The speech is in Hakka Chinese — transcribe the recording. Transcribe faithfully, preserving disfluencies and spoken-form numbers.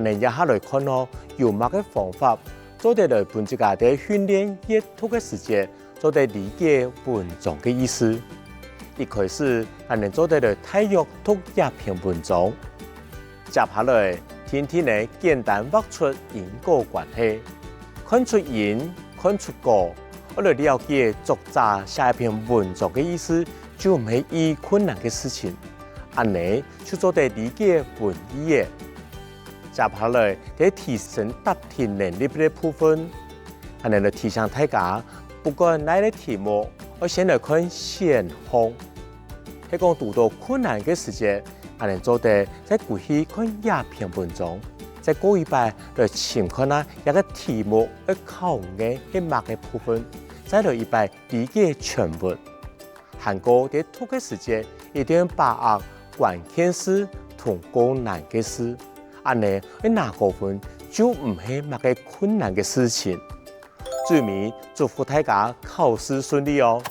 𠊎等這下來看哦，有麼个方法做得來分自家在訓練閱讀个時節，做得理解文章个意思。一開始，𠊎等做得來大約讀這篇文章。接下來，定定仔簡單畫出因果關係，看出因，看出果，愛來了解作者寫一篇文章个意思，就毋係異困難个事情。恁仔就做得理解文意了。接下來，在提升答題能力个部分，𠊎等來提醒大家，不管哪一个題目，愛先來看選項。係講堵著困難个時節，𠊎等做得再歸去看這篇文章，再過一擺來尋看啊，這个題目愛考𠊎係麼个部分，再來一擺理解全文。 還過在讀个時節，一定要把握關鍵字同較難个字，恁仔愛拿高分就毋係麼个困難个事情。最尾祝福大家考試順利哦！